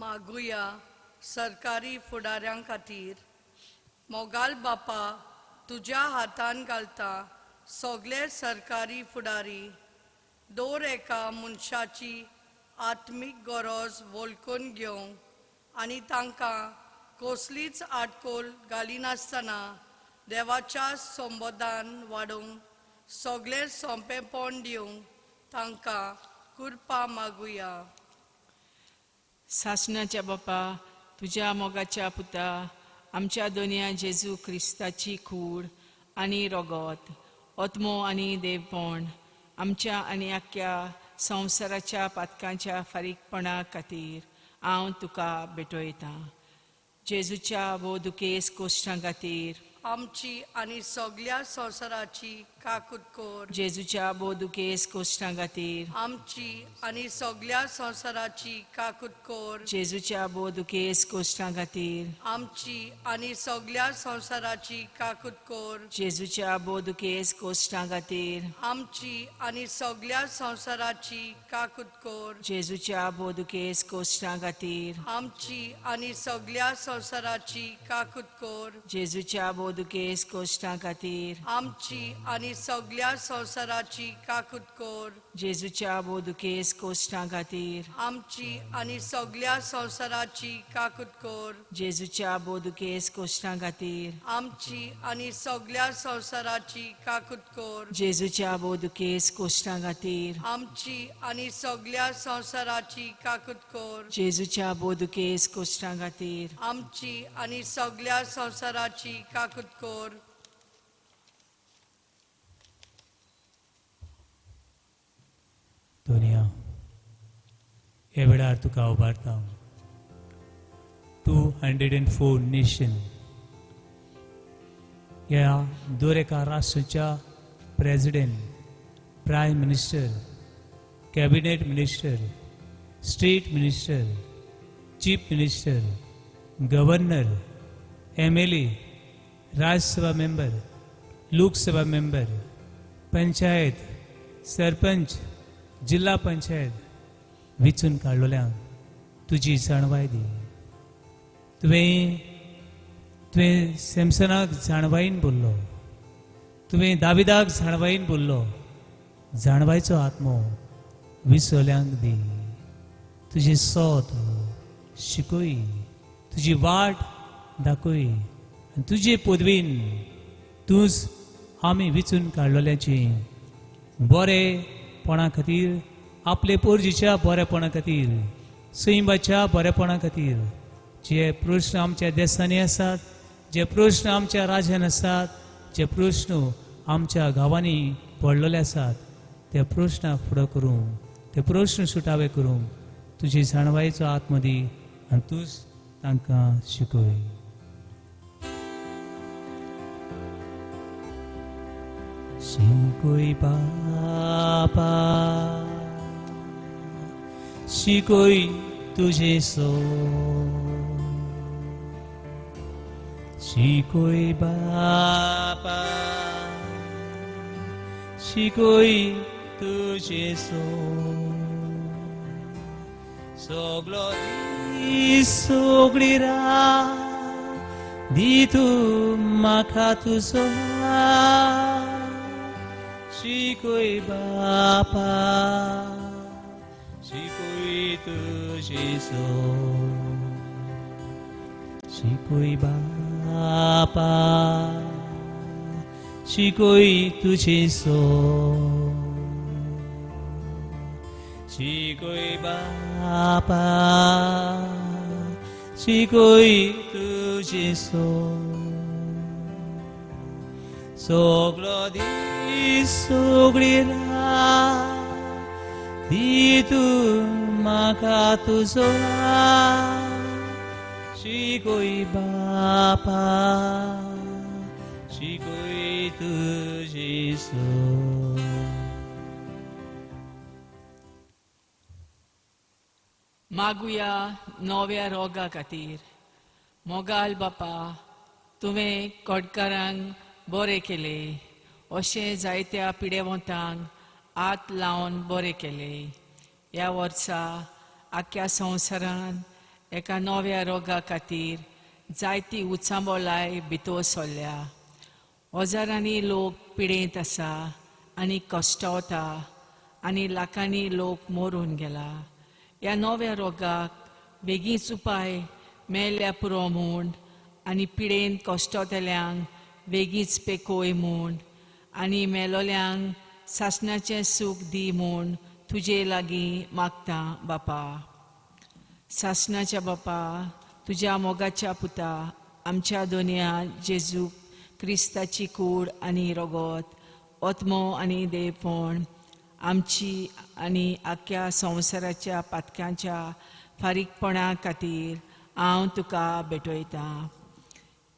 मागुया सरकारी फुडाऱ्यां खातीर. मोगाल बापा, तुज्या हातान घालता सगळे सरकारी फुडारी दर एका मनशाची आत्मीक गरज वळखून घेवंक आनी तांकां कसलीच आडखळ घालिनासतना देवाच्या संबोधान वाडोवंक सगळें सोंपेपण दिवंक तांकां कृपा मागुया. सासणाच्या बापा, तुज्या मोगाच्या पुता आमच्या दोनया जेजू क्रिस्ताची कूड आनी रगत, आत्मो आनी देवपण आमच्या आनी आख्या संवसाराच्या पातकांच्या फारीकपणा खातीर हांव तुका भेटयतां. जेजूच्या भोव दुखेस कोश्टां खातीर आमची आनी सगळ्या संवसाराची काकूत कर. जेजूच्या भोव दुखेस कोश्टां खातीर आमची आनी सगळ्या संवसाराची काकूत कर. जेजूच्या भोव दुखेस कोश्टां खातीर आमची आनी सगळ्या संवसाराची काकूत कर. जेजूच्या भोव दुखेस कोश्टां खातीर आमची आनी सगळ्या संवसाराची काकूत कर. जेजूच्या भोव दुखेस कोश्टां खातीर आमची आनी सगळ्या संवसाराची काकूत कर. जेजूच्या भोव दुखेस कोश्टां खातीर आमची आनी सगळ्या संवसाराची काकूत कर. जेजूच्या भोव दुखेस कोश्टां खातीर आमची आनी सगळ्या संवसाराची काकूत कर. जेजूच्या भोव दुखेस कोश्टां खातीर आमची आनी सगळ्या संवसाराची काकूत कर. जेजूच्या भोव दुखेस कोश्टां खातीर आमची आनी सगळ्या संवसाराची काकूत कर. जेजूच्या भोव दुखेस कोश्टां खातीर आमची आनी सगळ्या संवसाराची काकूत कर. दुनिया ह्या वेळार तुका उबारता. 204 नेशन ह्या दर एका राष्ट्राच्या president, prime minister, cabinet minister, state minister, chief minister, governor, MLA, Rajya Sabha member, Lok Sabha member, panchayat, sarpanch, जिल्हा पंचायत विचून काडलोल्यांक तुजी जाणवाय दी. तुवें तुवें सॅमसनाक जाणवायेन बोल्लो, तुवें दाविदाक जाणवायेन बोल्लो. जाणवायचो आत्मो विसोल्यांक दी. तुजें सोद शिकय, तुजी वाट दाखय आनी तुजे पदवीन तूंच आमी विचून काडलोल्याची बरेपणा खातीर, आपले पोरजीच्या बरेपणा खातीर, सैमाच्या बरेपणा खातीर जे प्रश्न आमच्या देसांनी आसात, जे प्रश्न आमच्या राज्यान आसात, जे प्रश्न आमच्या गांवांनी पडलेले आसात, ते प्रश्नाक फुडो करूंक, ते प्रश्न सुटावे करूंक तुजी जाणवायेचो आत्मो दी आनी तूंच तांकां शिकय. शिकय बापा, शिकय तुजें सो, शिकय बापा, शिकय तुजें सो. सगलो दीस सगळी रात दी तूं म्हाका तुजो हात. शिकय बापा, शिकय तुजें सो, शिकय बापा, शिकय तुजें सो, शिकय बापा, शिकय तुजें सो. सगलो दीस सगळी रात दी तूं म्हाका तुजो हात. शिकय बापा, शिकय तुजें सो. मागुया नव्या रोगा खातीर. मोगाल बापा, तुवें कोडकारांक बरें केलें, अशें जायत्या पिडेवंतांक हात लावन बरें केलें. ह्या वर्सा आख्ख्या संवसारांत एका नव्या रोगा खातीर जायती उचांबळाय भितर सरल्या. हजारांनी लोक पिडेंत आसा आनी कश्टवता आनी लाखांनी लोक मरून गेला. ह्या नव्या रोगाक बेगीच उपाय मेळ्ळ्या पुरो म्हूण आनी पिडेन कश्टवतल्यांक बेगीच पेकोय म्हूण आनी मेलोल्यांक सासणाचें सूख दी म्हूण तुजे लागीं मागता बापा. सासणाच्या बापा, तुज्या मोगाच्या पुता आमच्या दोनया जेजू क्रिस्ताची कूड आनी रगत, आत्मो आनी देवपण आमची आनी आख्या संवसाराच्या पातक्यांच्या फारीकपणा खातीर हांव तुका भेटयतां.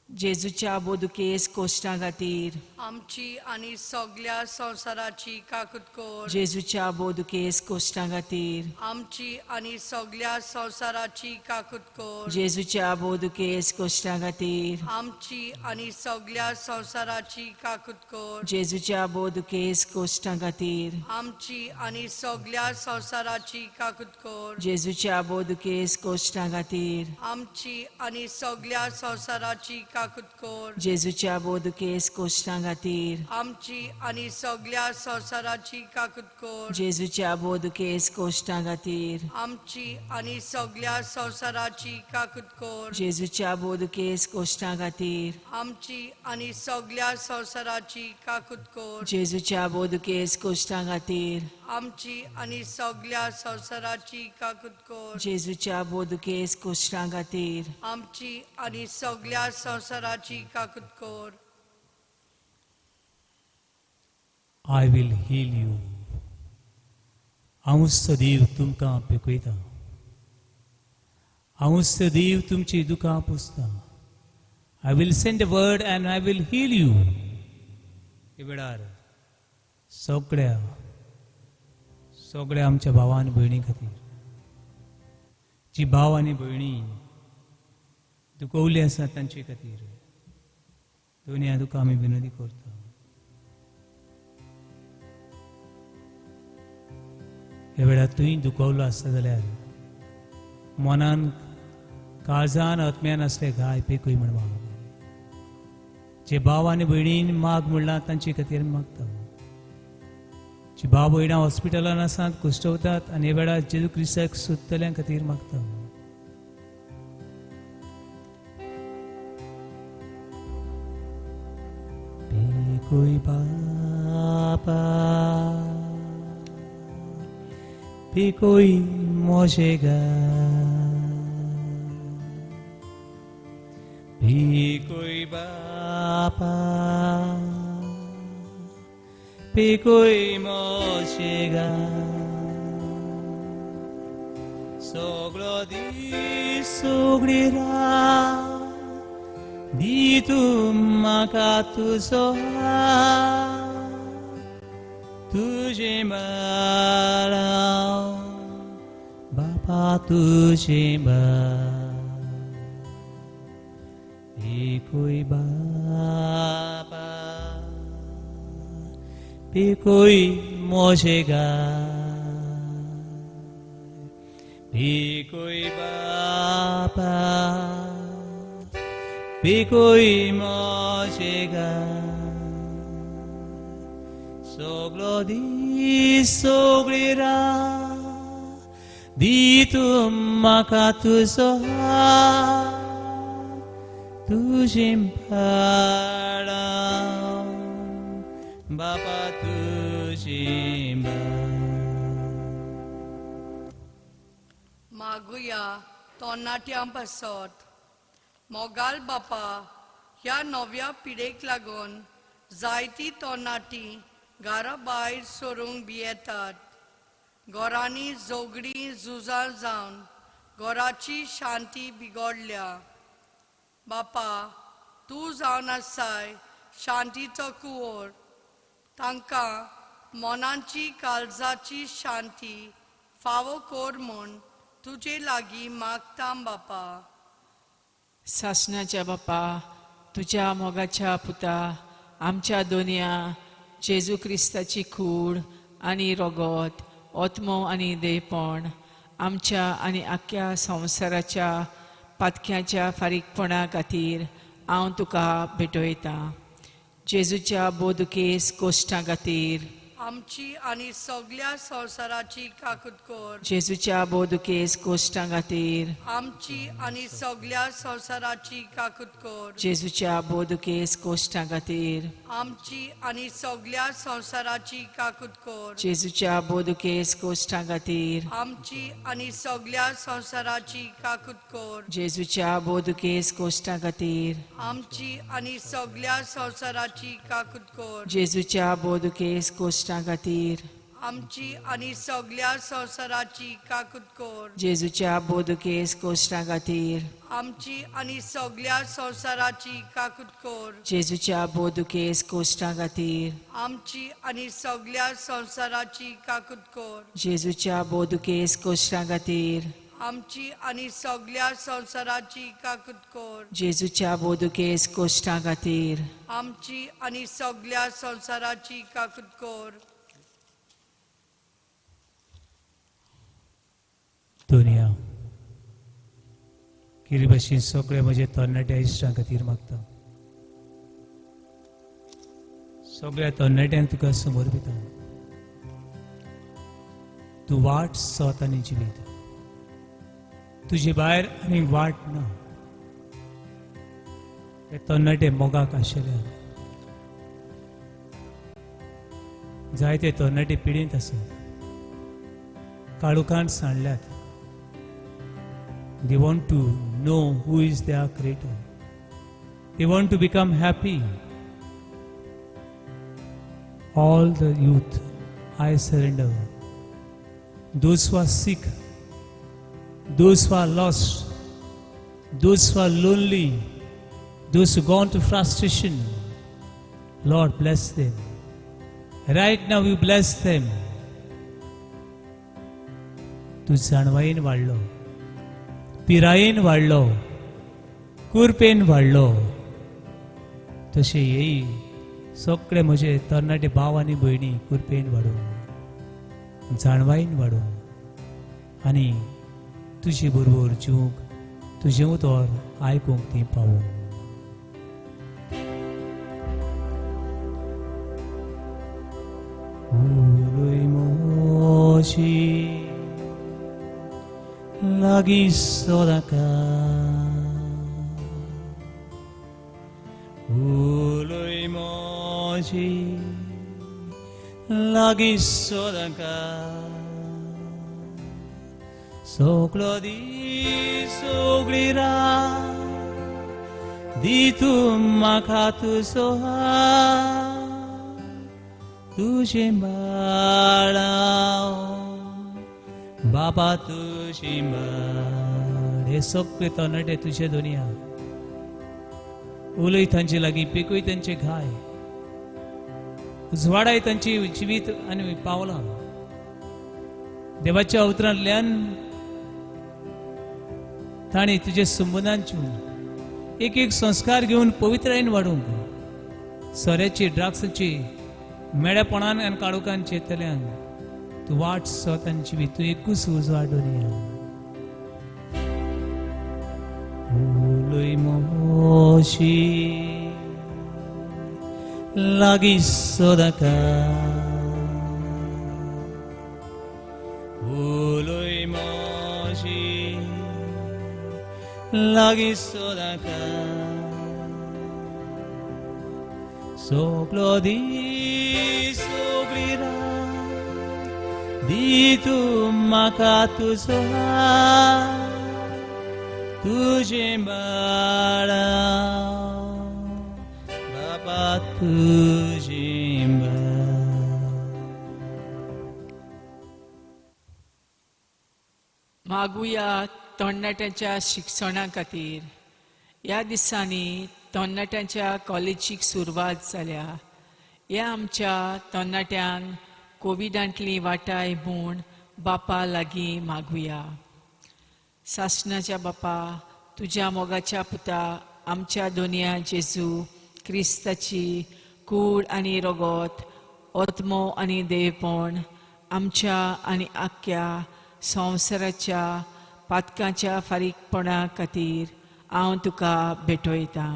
जेजूच्या बोदुकेस कोश्टां खातीर आमची आनी सगळ्या संवसाराची काकूत कर. जेजूच्या बोदुकेस कोश्टां खातीर आमची आनी सगळ्या संवसाराची काकूत कर. जेजूच्या बोदुकेस कोश्टां खातीर आमची आनी सगळ्या संवसाराची काकूत कर. जेजूच्या बोदुकेस कोश्टां खातीर आमची आनी सगळ्या संवसाराची काकूत कर. जेजूच्या बोदुकेस कोश्टां खातीर आमची आनी सगळ्या संवसाराची काकूत कर. जेजूच्या बोदुकेस कोश्टां खातीर आमची आनी सगळ्या संवसाराची काकूत कर. जेजूच्या बोदुकेस कोश्टां खातीर आमची आनी सगळ्या संवसाराची काकूत कर. जेजूच्या बोदुकेस कोश्टां खातीर आमची आनी सगळ्या संवसाराची काकूत कर. जेजूच्या बोदुकेस कोश्टां खातीर आमची आनी सगळ्या संवसाराची काकूत कर. जेजूच्या बोदुकेस कोश्टां खातीर आमची आनी सगळ्या संवसाराची काकूत कर. I will heal you. हांव सदैव तुमकां पेकयतां. हांव सदैव तुमची दुकां पुसतां. I will send a word and I will heal you. हे वेळार सगळ्या सगळ्या आमच्या भावा आनी भयणी खातीर, जी भाव आनी भयणी दुखवल्ली आसात तांचे खातीर दोनया तुका आमी विनंती करता. ह्या वेळार तुंय दुखवलो आसता जाल्यार मनान काळजान आत्म्यान आसले घाय पेकूय म्हण माग. जे भाव आनी भयणीन माग म्हणलां तांचे खातीर मागता. जी भाव भयणां हॉस्पिटलान आसात कुश्टवतात आनी ह्या वेळार जेजू क्रिस्ताक सोदतल्यां खातीर मागता. पेकूय बापा, पेकूय म्हजें गाय, पेकूय बापा, पेकूय म्हजें गाय. सगळो दीस सगळी रात दी तूं म्हाका तुजो हात, तुजें बराव बापा, तुजें बराव. पेकूय बापा, पेकूय म्हजें गाय, पेकूय बापा, पेकूय म्हजें गाय. सगळो दीस सगळी रात दी तूं म्हाका तुजो हात, तुजें भाडाव बापा, तुजें भाड. मागुया तरणाट्यां पासत. मोगाल बापा, ह्या नव्या पिढेक लागून जायती तरणाटी घरा भायर सरूंक भियेतात. घरांनी झगडीं झुजां जावन घराची शांती बिगडल्या. बापा, तूं जावन आसाय शांतीचो कुंवर. तांकां मनाची काळजाची शांती फावो कर म्हूण तुजे लागीं मागता बापा. सासणाच्या बापा, तुज्या मोगाच्या पुता आमच्या दोनया जेजू क्रिस्ताची कूड आनी रगत, आत्मो आनी देवपण आमच्या आनी आख्या संवसाराच्या पातक्याच्या फारीकपणा खातीर हांव तुका भेटयतां. जेजूच्या बोदुकेस कोश्टां खातीर आमची आनी सगळ्या संवसाराची काकूत कर. जेजूच्या बोदुकेस कोश्टां खातीर आमची आनी सगळ्या संवसाराची काकूत कर. जेजूच्या बोदुकेस कोश्टां खातीर आमची आनी सगळ्या संवसाराची काकूत कर. जेजूच्या बोदुकेस कोश्टां खातीर आमची आनी सगळ्या संवसाराची काकूत कर. जेजूच्या बोदुकेस कोश्टां खातीर आमची आनी सगळ्या संवसाराची काकूत कर. जेजूच्या बोदुकेस कोश्टां खातीर आमची आनी सगळ्या संवसाराची काकूत कर. जेजूच्या बोदुकेस कोश्टा खातीर. आमची आनी सगळ्या संवसाराची काकूत कर. जेजूच्या बोदुकेस कोश्टा खातीर. आमची आनी सगळ्या संवसाराची काकूत कर. जेजूच्या बोदुकेस कोश्टा खातीर. आमची आनी सगळ्या संवसाराची काकूत कर. जेजूच्या बोदुकेस कोश्टा खातीर. आमची आनी सगळ्या संवसाराची काकूत कर. दुनिया किरी सगळे म्हजे तरणाट्या इश्टां खातीर मागता. सगळ्या तरणाट्यांक तुका समर्पिता. तूं वाट सत आनी जिवीत, तुजे भायर आनी वाट ना. हे तरणाटे मोगाक आशिल्ले जायते तरणाटे पिडेंत आसात, काळोखान सांडल्यात. They want to know who is their creator. They want to become happy. All the youth, I surrender. Those who are sick, those who are lost, those who are lonely, those who gone to frustration, Lord bless them. Right now you bless them. तूं जाणवायेन वाडलो, पिरायेन वाडलो, कुरपेन वाडलो, तशें येई सगळे म्हजे तरणाटे भाव आनी भयणी कुरपेन वाडूं, जाणवायेन वाडूं आनी तुजे बरोबर जिवंक तुजें उतर आयकूंक ती पावूं. उलय म्हजी लागीं सदांकाळ, उलय म्हजी लागीं सदांकाळ, सगळो दीस सगळी रात दी तूं म्हाका तुजो हात, तुजें बाळां बाबा तुजी बाळ. हे सगळे तरणाटे तुजे दुनिया उलय तांचे लागीं, पेकय तांचे घाय, उजवाडाय तांची जिवीत आनी पावलां. देवाच्या उतरांतल्यान तांणी तुजे संबंदान चिवन एक एक संस्कार घेवन पवित्रायेन वाडूंक, सोऱ्याची ड्रग्साची मेळेपणान आनी काळोखान चेतल्यान तूं वाट सत आनी जिवीत, तूं एकूच उजवाड दुनिया. उलय म्हजी लागीं सदांकाळ, उलय म्हजी लागीं सदांकाळ, सगळो दीस सगळी रात दी तूं म्हाका तुजो हात, तुजें बाळां बाबा तुजें बाळ. मागुया तरणाट्यांच्या शिक्षणा खातीर. ह्या दिसांनी तरणाट्यांच्या कॉलेजीक सुरवात जाल्या. ह्या आमच्या तरणाट्यांक कोविडांतली वाटाय म्हूण बापा लागीं मागुया. सासणाच्या बापा, तुज्या मोगाच्या पुता आमच्या दोनया जेजू क्रिस्ताची कूड आनी रगत, आत्मो आनी देवपण आमच्या आनी आख्ख्या संवसाराच्या पातकांच्या फारीकपणा खातीर हांव तुका भेटयतां.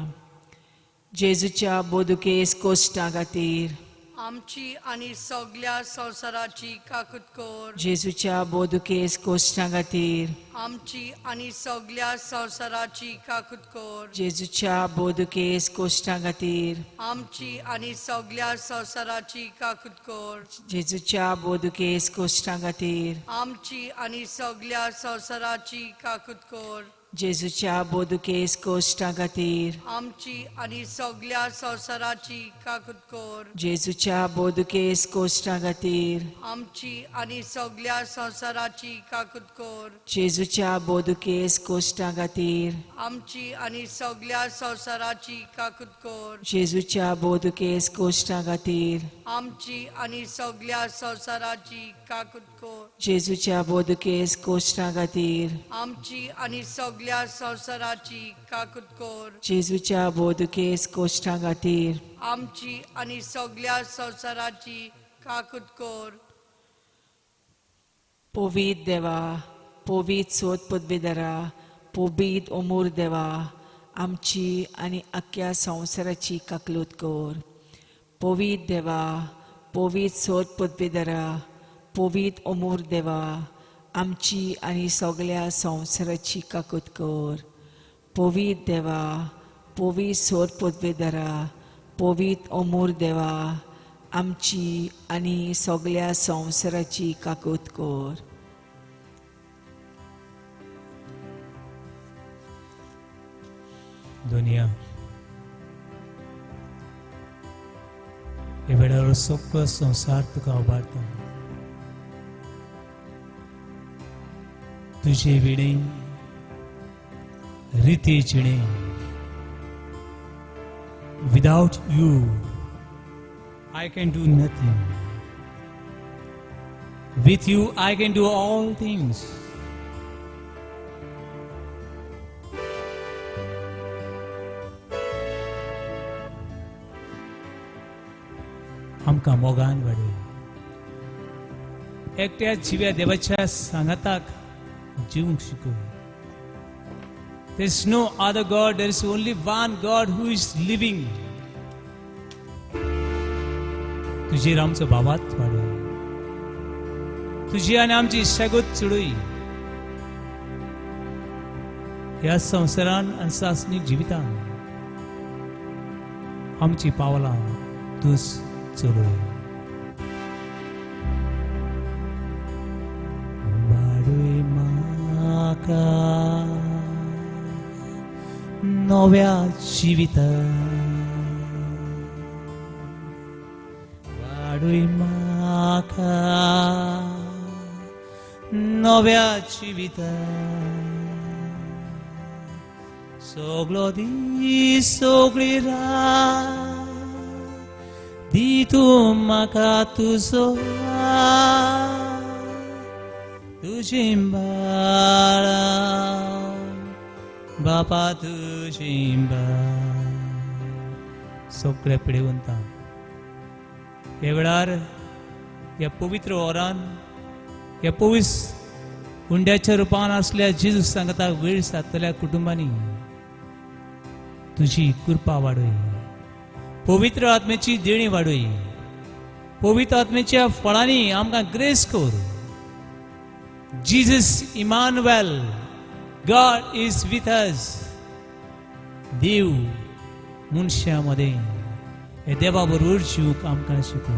जेजूच्या बोदुकेस कोश्टां खातीर. आमची आनी सगळ्या संवसाराची काकूत कर. जेजूच्या बोदुकेस कोश्टां खातीर. आमची आनी सगळ्या संवसाराची काकूत कर. जेजूच्या बोदुकेस कोश्टां खातीर. आमची आनी सगळ्या संवसाराची काकूत कर. जेजूच्या बोदुकेस कोश्टां खातीर. आमची आनी सगळ्या संवसाराची काकूत कर. जेजूच्या बोदुकेस कोश्टा खातीर आमची आनी सगळ्या संवसाराची काकूत कर. जेजूच्या बोदुकेस कोश्टा खातीर आमची आनी सगळ्या संवसाराची काकूत कर. जेजूच्या बोदुकेस कोश्टा खातीर आमची आनी सगळ्या संवसाराची काकूत कर. जेजूच्या बोदुकेस कोश्टा खातीर आमची आनी सगळ्या संवसाराची काकूत कर. जेजूच्या बोदुकेस कोश्टा खातीर आमची आनी सगळ्या संवसाराची काकूत कर. जेजूच्या बोदुकेस कोश्टा खातीर आमची आनी सगळ्या संवसाराची काकूत कर. पवीत देवा, पवीत सोद पदवेदारा, पवीत ओमूर देवा, आमची आनी आख्ख्या संवसाराची काकलूत कर. पवीत देवा, पवीत सोद पदवेदारा, पवीत ओमूर देवा, आमची आनी सगळ्या संवसाराची काकूत कर. पवीत देवा, पवीत सोद पदवेदारा, पवीत ओमूर देवा, आमची आनी सगळ्या संवसाराची काकूत कर. दुनिया हे वेळार सगळो संवसार तुका उबारता. तुजे विणे रिती जिणे. Without you I can do nothing. With you I can do all things. आमकां मोगान वाडय. एकट्या जिव्या देवाच्या सांगाताक जिवंक शिकय. There is no other God, there is only one God who is living. तुजेर आमचो भावात वाडय. तुजी आनी आमची इश्टागत चडय. ह्या संवसारान आनी सासणीक जिवितान आमची पावलां तूंच चलय. वाडय म्हाका नव्या जिवितान, वाडय म्हाका नव्या जिवितान. सगलो दीस सगळी रात दी तूं म्हाका तुजो हात, तुजीं बाळां बापा तुजीं बाळां. सगळे पिडेवंता ह्या वेळार ह्या पवित्र ओरान ह्या पवीस हुंड्याच्या रुपान आसल्या जेजू सांगता वेळ सादतल्या कुटुंबांनी तुजी कृपा वाडय. पवित्र आत्म्याची देणी वाडय. पवित्र आत्म्याच्या फळांनी आमकां ग्रेस कर. Jesus Emmanuel, God is with us. देव मनशां मदें हे देवा बरोबर जिवंक आमकां शिकय.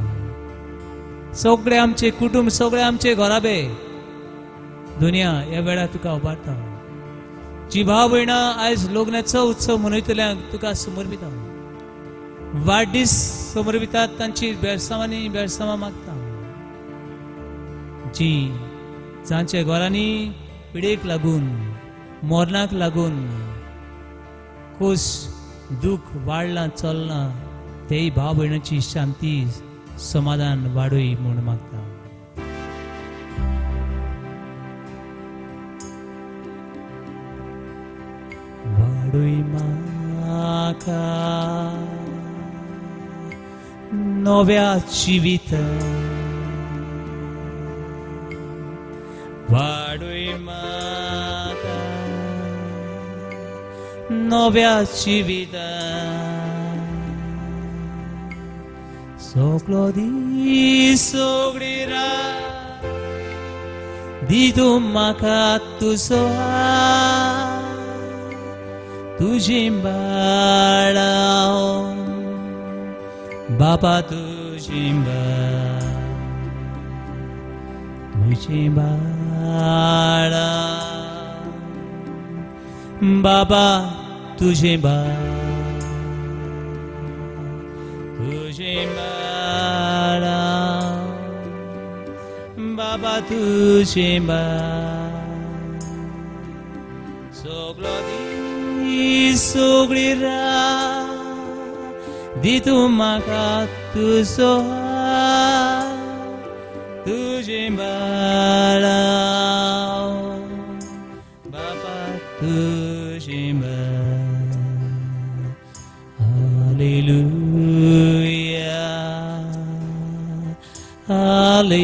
सगळे आमचे कुटुंब, सगळे आमचे घराबे दुनिया ह्या वेळार तुका उबारता. जी भाव भयणां आयज लग्नाचो उत्सव मनयतल्यांक तुका समर्पिता. वाडदीस समर्पितात तांची बेरसांवांनी बेरसांवां मागता. जी जांच्या घरांनी पिडेक लागून, मरणाक लागून खोस दुःख वाडलां चल्लां, तेय भाव भयणाची शांती समाधान वाडय म्हूण मागता. वाडय म्हाका नव्या जिवितान, वाडय म्हाका नव्या जिवितान. सगलो दीस सगळी रात दी तूं म्हाका तुजो हात, तुजीं बाळां बापा तुजीं बाळां, तुजीं बाळां, बाबा तुझे तुझे बाळा बाबा तुझे सगळो दीस सगळी रात दी तूं म्हाका तुजो हात तुझे बाळा बाबा तुझे Hallelujah, Hallelujah,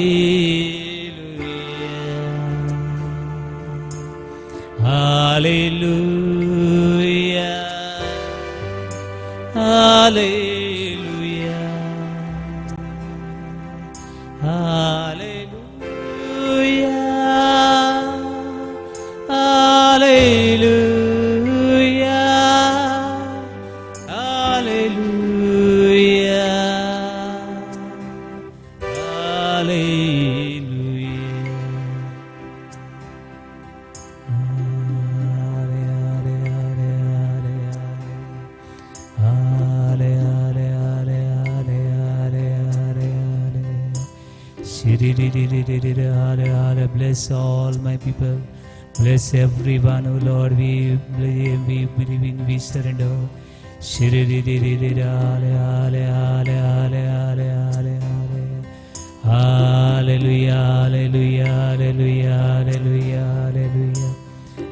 Hallelujah, Hallelujah, Hallelujah, Hallelujah, Hallelujah, Hallelujah. Hale, hale, hale, hale, hale, hale, hale. Shiri-ri-ri-ri-ri-ri, hale, hale. Bless all my people. Bless everyone, O Lord. We believe, we believe in, we surrender. Shiri-ri-ri-ri-ri, hale, hale, hale, hale, hale, hale, hale. Hallelujah, hallelujah, hallelujah, hallelujah, hallelujah.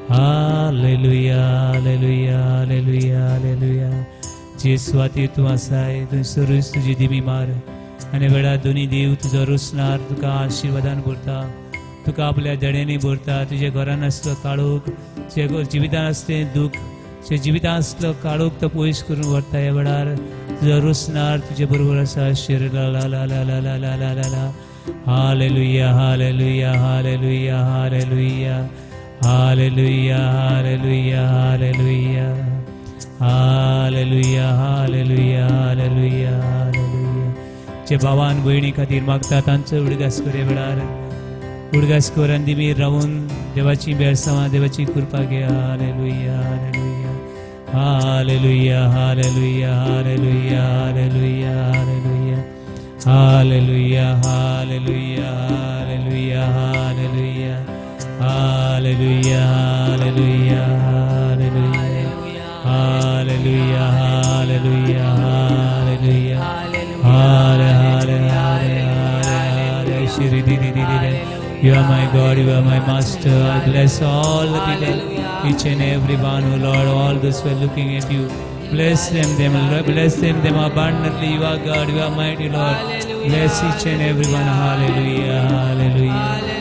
Hallelujah, hallelujah, hallelujah, hallelujah. जे स्वाती तूं आसाय थंय सरूच तुजी दिमी मार आनी वेळार दोनी देव तुजो रोसणार तुका आशिर्वादान भरता, तुका आपल्या दड्यांनी भरता. तुज्या घरान आसलो काळोख, तुज्या जिवितान आसलें दूख, तुज्या जिवितान आसलो काळोख तो पयस करून व्हरता. ह्या वेळार तुजो रोसणार तुजे बरोबर आसा. शिर ला ला ला ला ला ला ला ला ला. Hallelujah, hallelujah, hallelujah, hallelujah, hallelujah, hallelujah, hallelujah, hallelujah, hallelujah, hallelujah, hallelujah. जे भावान भयणी खातीर मागता तांचो उडगास कर. वेळार उडगास कर आनी दिमीर रावून देवाची बेळसांवां देवाची कृपा घे. Hallelujah, hallelujah, hallelujah, hallelujah, hallelujah, hallelujah, hallelujah, hallelujah, hallelujah, hallelujah, hallelujah, hallelujah, hallelujah, hallelujah, hallelujah, hallelujah, hale hale hale hale. Shri di di di di. You are my God, you are my Master. I bless all the people, each and every one, O Lord, all those who are looking at you. Bless them, them, bless them, them abundantly. You are God, you are mighty, Lord. Bless each and every one. Hallelujah, hallelujah.